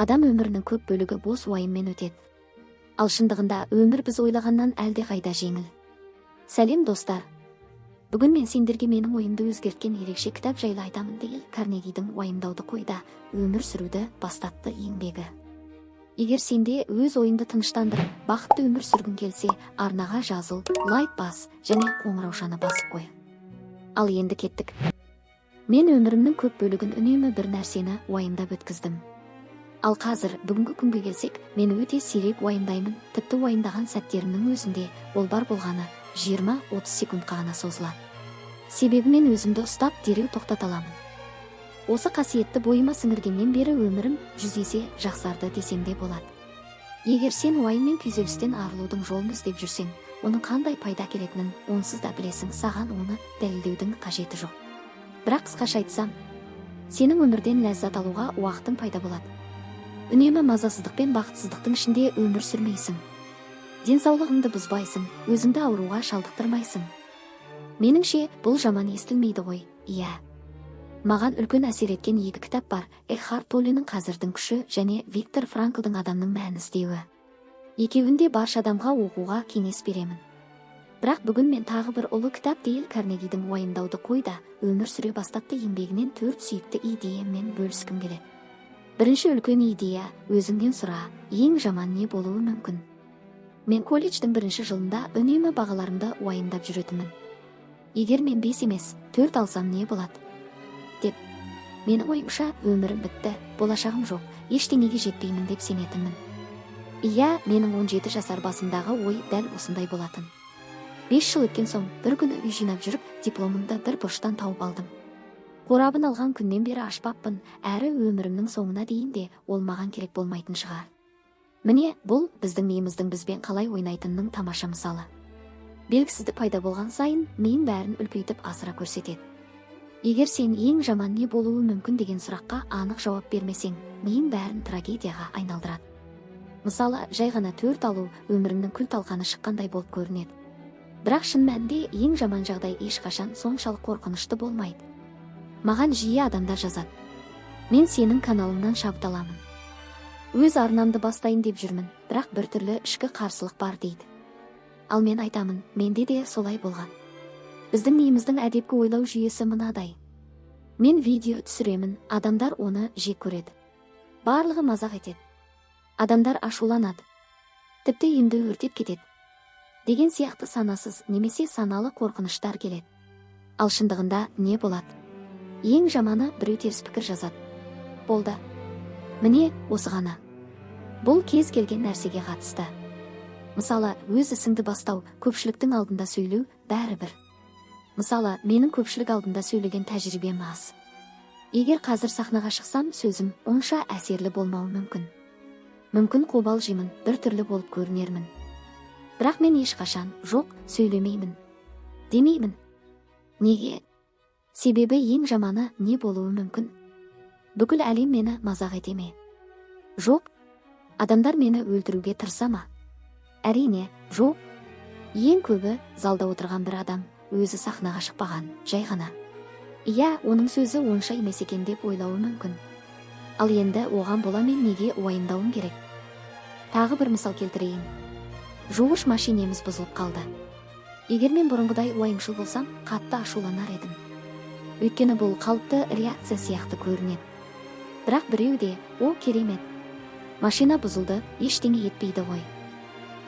Адам өмірінің көп бөлігі бос уайыммен өтеді. Ал шындығында өмір біз ойлағаннан әлдеқайда жеңіл. Сәлем, достар! Бүгін мен сендерге менің ойымды өзгерткен ерекше кітап жайлы айтамын. Дейл Карнегидің «Уайымдауды қой да, өмір сүруді баста» атты еңбегі. Егер сенде өз ойыңды тыныштандырып, бақытты өмір сүргің келсе, арнаға жазыл, лайк бас және қоңыраушаны басып қой. Ал енді кеттік. Мен өмірімнің көп бөлігін үнемі бір нәрсені уайымдап өткіздім. Ал қазір, бүгінгі күнге келсек, мен өте сирек уайымдаймын. Тіпті уайымдаған сәттерімнің өзінде ол бар болғаны 20-30 секундқа ғана созылады. Себебі мен өзімді ұстап, дереу тоқтата аламын. Осы қасиетті бойыма сіңіргеннен бері өмірім 100 есе жақсарды десем де болады. Егер сен уайым мен күйзелістен арылудың жолын іздеп жүрсең, оның қандай пайда әкелетінін онсыз да білесің, саған оны дәлелдеудің қажеті жоқ. Бірақ қысқаша айтсам, сенің өмірден ләззат алуға уақытың пайда болады. Үнемі мазасыздық пен бақытсыздықтың ішінде өмір сүрмейсің, денсаулығыңды бұзбайсың, өзіңді ауруға шалдықтырмайсың. Меніңше, бұл жаман естілмейді ғой, иә? Маған үлкен әсер еткен екі кітап бар: Экхарт Толленің «Қазірдің күші» және Виктор Франклдың «Адамның мәнін іздеуі». Екеуін де барша адамға оқуға кеңес беремін. Бірақ бүгін мен тағы бір ұлы кітап, Дейл Карнегидің «Уайымдауды қой да, өмір сүре баста» атты еңбегінен төрт сүйікті идеямен бөліскім келеді. Бірінші үлкен идея: өзіңнен сұра, ең жаман не болуы мүмкін? Мен колледждің бірінші жылында үнемі бағаларымды уайымдап жүретінмін. Егер мен 5 емес, 4 алсам, не болады деп. Менің ойымша, өмірім бітті, болашағым жоқ, ештеңеге жетпеймін деп сенетінмін. Иә, менің 17 жасар басымдағы ой дәл осындай болатын. 5 жыл өткен соң бір күні үй жинап жүріп, дипломымды бір бұрыштан тауып алдым. Қорабын алған күннен бері ашпаппын, әрі өмірімнің соңына дейін де ол маған керек болмайтын шығар. Міне, бұл біздің миымыздың бізбен қалай ойнайтынының тамаша мысалы. Белгісіздік пайда болған сайын миың бәрін үлкейтіп, асыра көрсетеді. Егер сен «Ең жаман не болуы мүмкін?» деген сұраққа анық жауап бермесең, миың бәрін трагедияға айналдырады. Мысалы, жай ғана 4 алу өміріңнің күл талқаны шыққандай болып көрінеді. Бірақ шын мәнінде ең жаман жағдай ешқашан соншалық қорқынышты болмайды. Маған жиі адамдар жазады: «Мен сенің каналыңнан шабыт аламын, өз арнамды бастайын деп жүрмін, бірақ біртүрлі ішкі қарсылық бар», — дейді. Ал мен айтамын: менде де солай болған. Біздің миымыздың әдепкі ойлау жүйесі мынадай: мен видео түсіремін, адамдар оны жек көреді, барлығы мазақ етеді, адамдар ашуланады, тіпті үйімді өртеп кетеді деген сияқты санасыз немесе саналы қорқыныштар келеді. Ал шындығында не болады? Ең жаманы, біреу теріс пікір жазады, болды. Міне, осы ғана. Бұл кез келген нәрсеге қатысты. Мысалы, өз ісіңді бастау, көпшіліктің алдында сөйлеу, бәрібір. Мысалы, менің көпшілік алдында сөйлеген тәжірибем аз. Егер қазір сахнаға шықсам, сөзім онша әсерлі болмауы мүмкін, мүмкін қобалжимын, біртүрлі болып көрінермін. Бірақ мен ешқашан «Жоқ, сөйлемеймін» демеймін. Неге? Себебі ең жаманы не болуы мүмкін? Бүкіл әлем мені мазақ ете ме? Жоқ. Адамдар мені өлтіруге тырыса ма? Әрине, жоқ. Ең көбі залда отырған бір адам, өзі сахнаға шықпаған, жай ғана «Иә, оның сөзі онша емес екен» деп ойлауы мүмкін. Ал енді оған бола мен неге уайымдауым керек? Тағы бір мысал келтірейін. Жуғыш машинеміз бұзылып қалды. Егер мен бұрынғыдай уайымшыл болсам, қатты ашуланар едім, өйткені бұл қалыпты реакция сияқты көрінеді. Бірақ біреу де «О, керемет, машина бұзылды, ештеңе етпейді ғой»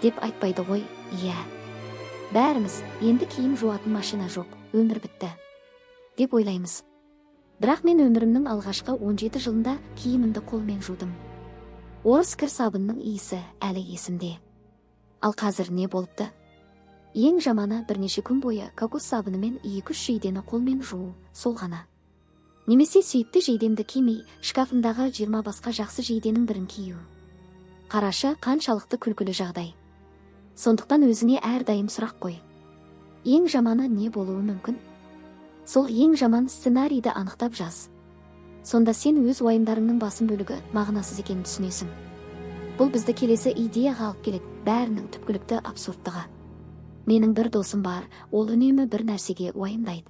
деп айтпайды ғой, иә? Бәріміз «Енді киім жуатын машина жоқ, өмір бітті» деп ойлаймыз. Бірақ мен өмірімнің алғашқы 17 жылында киімімді қолмен жудым. Орыс кір сабынның иісі әлі есімде. Ал қазір не болыпты? Ең жаманы, бірнеше күн бойы кокос сабынымен екі-үш жейдені қолмен жуу, сол ғана. Немесе сүйікті жейдемді кимей, шкафымдағы 20 басқа жақсы жейденің бірін кию. Қарашы, қаншалықты күлкілі жағдай. Сондықтан өзіңе әрдайым сұрақ қой: ең жаманы не болуы мүмкін? Сол ең жаман сценарийді анықтап жаз. Сонда сен өз уайымдарыңның басым бөлігі мағынасыз екенін түсінесің. Бұл бізді келесі идеяға алып келеді: бәрінің түпкілікті абсурдтығы. Менің бір досым бар, ол үнемі бір нәрсеге уайымдайды.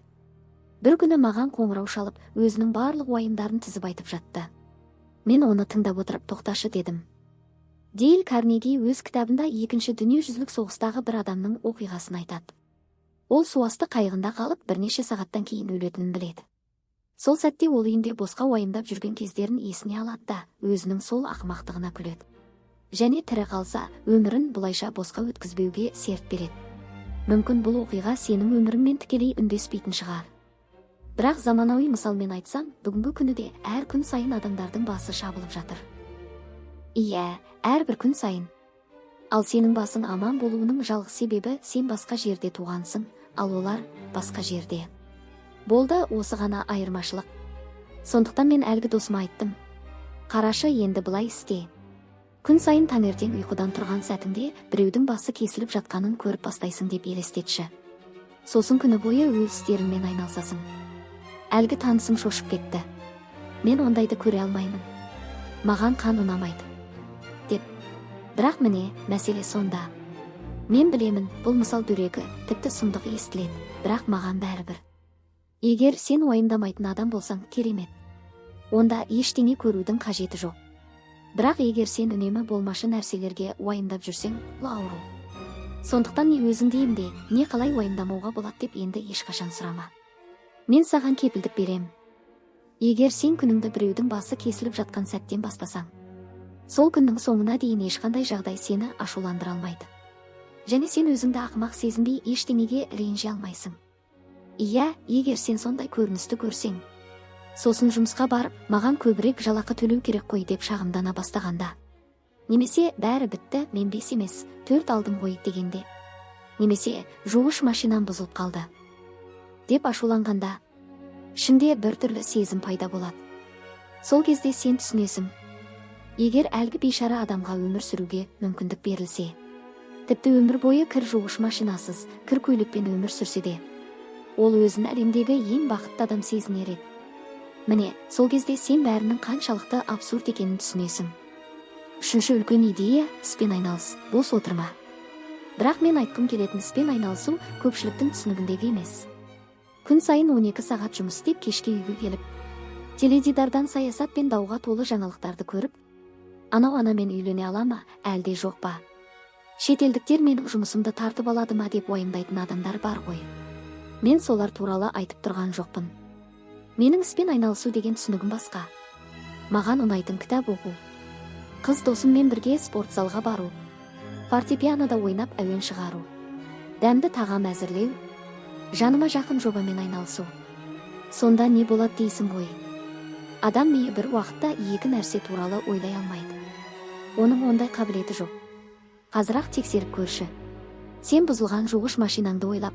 Бір күні маған қоңырау шалып, өзінің барлық уайымдарын тізіп айтып жатты. Мен оны тыңдап отырып, тоқташы дедім. Дейл Карнеги өз кітабында Екінші дүниежүзілік соғыстағы бір адамның оқиғасын айтады. Ол суасты қайығында қалып, бірнеше сағаттан кейін өлетінін біледі. Сол сәтте ол үйінде босқа уайымдап жүрген кездерін есіне алады да, өзінің сол ақымақтығына күледі. Және тірі қалса, өмірін бұлайша босқа өткізбеуге серт береді. Мүмкін, бұл оқиға сенің өміріңмен тікелей үндеспейтін шығар. Бірақ заманауи мысалмен айтсам, бүгінгі күні де әр күн сайын адамдардың басы шабылып жатыр. Иә, әрбір күн сайын. Ал сенің басың аман болуының жалғыз себебі: сен басқа жерде туғансың, ал олар басқа жерде. Болды, осы ғана айырмашылық. Сондықтан мен әлгі досыма айттым: қарашы, енді былай істе. Күн сайын таңертең ұйқыдан тұрған сәтіңде біреудің басы кесіліп жатқанын көріп бастайсың деп елестетші. Сосын күні бойы өз істеріңмен айналысасың. Әлгі танысым шошып кетті. «Мен ондайды көре алмаймын, маған қан ұнамайды», – деп. Бірақ міне, мәселе сонда. Мен білемін, бұл мысал дөрекі, тіпті сұмдық естіледі, бірақ маған бәрібір. Егер сен уайымдамайтын адам болсаң, керемет, онда ештеңе көрудің қажеті жоқ. Бірақ егер сен үнемі болмашы нәрселерге уайымдап жүрсең, бұл ауру. Сондықтан не өзіңді емде, не қалай уайымдамауға болады деп енді ешқашан сұрама. Мен саған кепілдік берем: егер сен күніңді біреудің басы кесіліп жатқан сәттен бастасаң, сол күннің соңына дейін ешқандай жағдай сені ашуландыра алмайды және сен өзіңді ақымақ сезінбей, ештеңеге ренжи алмайсың. Иә, егер сен сондай көріністі көрсең, сосын жұмысқа барып, «Маған көбірек жалақы төлеу керек қой» деп шағымдана бастағанда, немесе «Бәрі бітті, мен 5 емес, 4 алдым ғой» дегенде, немесе «Жуғыш машинам бұзылып қалды» деп ашуланғанда, ішіңде біртүрлі сезім пайда болады. Сол кезде сен түсінесің: егер әлгі бейшара адамға өмір сүруге мүмкіндік берілсе, тіпті өмір бойы кір жуғыш машинасыз, кір көйлекпен өмір сүрсе де, ол өзін әлемдегі ең бақытты адам сезінер еді. Міне, сол кезде сен бәрінің қаншалықты абсурд екенін түсінесің. Үшінші үлкен идея: іспен айналыс, бос отырма. Бірақ мен айтқым келетін іспен айналысу көпшіліктің түсінігіндегі емес. Күн сайын 12 сағат жұмыс істеп, кешке үйге келіп, теледидардан саясат пен дауға толы жаңалықтарды көріп, анау анамен үйлене ала ма, әлде жоқ па, шетелдіктер менің жұмысымды тартып алады ма деп уайымдайтын адамдар бар ғой. Мен солар туралы айтып тұрған жоқпын. Менің іспен айналысу деген түсінігім басқа. Маған ұнайтын кітап оқу, қыз досыммен бірге спорт залға бару, фортепианода ойнап әуен шығару, дәмді тағам әзірлеу, жаныма жақын жобамен айналысу. Сонда не болады дейсің ғой? Адам миы бір уақытта екі нәрсе туралы ойлай алмайды, оның ондай қабілеті жоқ. Қазір-ақ тексеріп көрші. Сен бұзылған жуғыш машинаңды ойлап,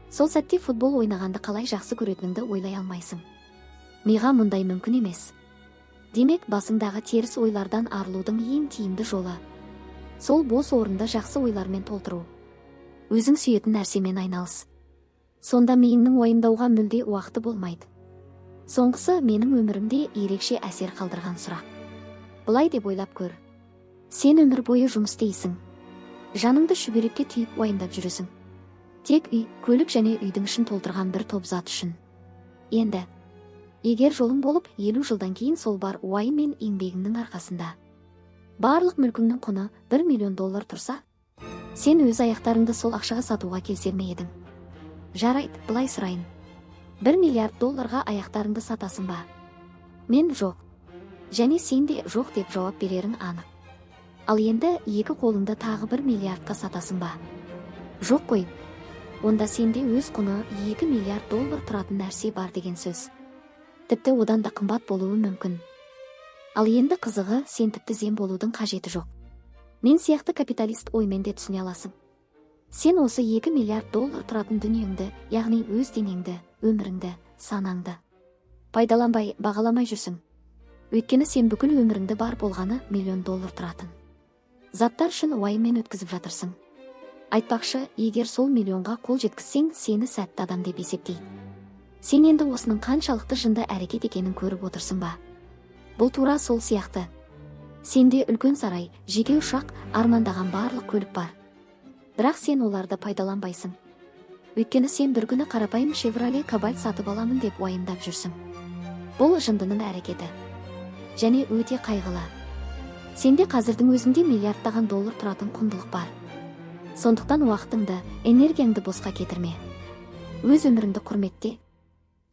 сол сәтте футбол ойнағанды қалай жақсы көретініңді ойлай алмайсың. Миға мұндай мүмкін емес. Демек, басыңдағы теріс ойлардан арылудың ең тиімді жолы – сол бос орынды жақсы ойлармен толтыру. Өзің сүйетін нәрсемен айналыс. Сонда миыңның уайымдауға мүлде уақыты болмайды. Соңғысы – менің өмірімде ерекше әсер қалдырған сұрақ. Былай деп ойлап көр: сен өмір бойы жұмыс істейсің, жаныңды шүберекке түйіп уайымдап жүресің тек үй, көлік және үйдің ішін толтырған бір топ зат үшін. Енді егер жолың болып, 50 жылдан кейін сол бар уайым мен еңбегіңнің арқасында барлық мүлкіңнің құны 1 миллион доллар тұрса, сен өз аяқтарыңды сол ақшаға сатуға келісер ме едің? Жарайды, былай сұрайын: 1 миллиард долларға аяқтарыңды сатасың ба? Мен жоқ және сен де жоқ деп жауап берерің анық. Ал енді екі қолыңды тағы 1 миллиардқа сатасың ба? Жоқ қой. Онда сенде өз құны 2 миллиард доллар тұратын нәрсе бар деген сөз. Тіпті одан да қымбат болуы мүмкін. Ал енді қызығы, сен тіпті зен болудың қажеті жоқ, мен сияқты капиталист оймен де түсіне аласың. Сен осы 2 миллиард доллар тұратын дүниеңді, яғни өз денеңді, өміріңді, санаңды пайдаланбай, бағаламай жүрсің. Өйткені сен бүкіл өміріңді бар болғаны миллион доллар тұратын заттар үшін уайыммен өткізіп жатырсың. Айтпақшы, егер сол миллионға қол жеткізсең, сені сәтті адам деп есептейді. Сен енді осының қаншалықты жынды әрекет екенін көріп отырсың ба? Бұл тура сол сияқты: сенде үлкен сарай, жеке ұшақ, армандаған барлық көлік бар, бірақ сен оларды пайдаланбайсың. Өйткені сен бір күні қарапайым Шевроле Кобальт сатып аламын деп уайымдап жүрсің. Бұл жындының әрекеті. Және өте қайғылы. Сенде қазірдің өзінде миллиардтаған доллар тұратын құндылық бар. Сондықтан уақытыңды, энергияңды босқа кетірме. Өз өміріңді құрметте.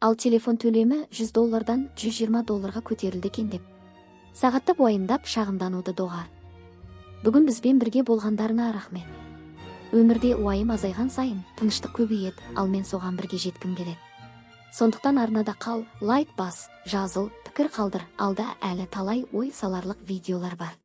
Ал телефон төлемі 100 доллардан 120 долларға көтерілді екен деп сағаттап уайымдап, шағымдануды доғар. Бүгін бізбен бірге болғандарыңа рахмет. Өмірде уайым азайған сайын тыныштық көбейеді, ал мен соған бірге жеткім келеді. Сондықтан арнада қал, лайк бас, жазыл, пікір қалдыр. Алда әлі талай ой саларлық видеолар бар.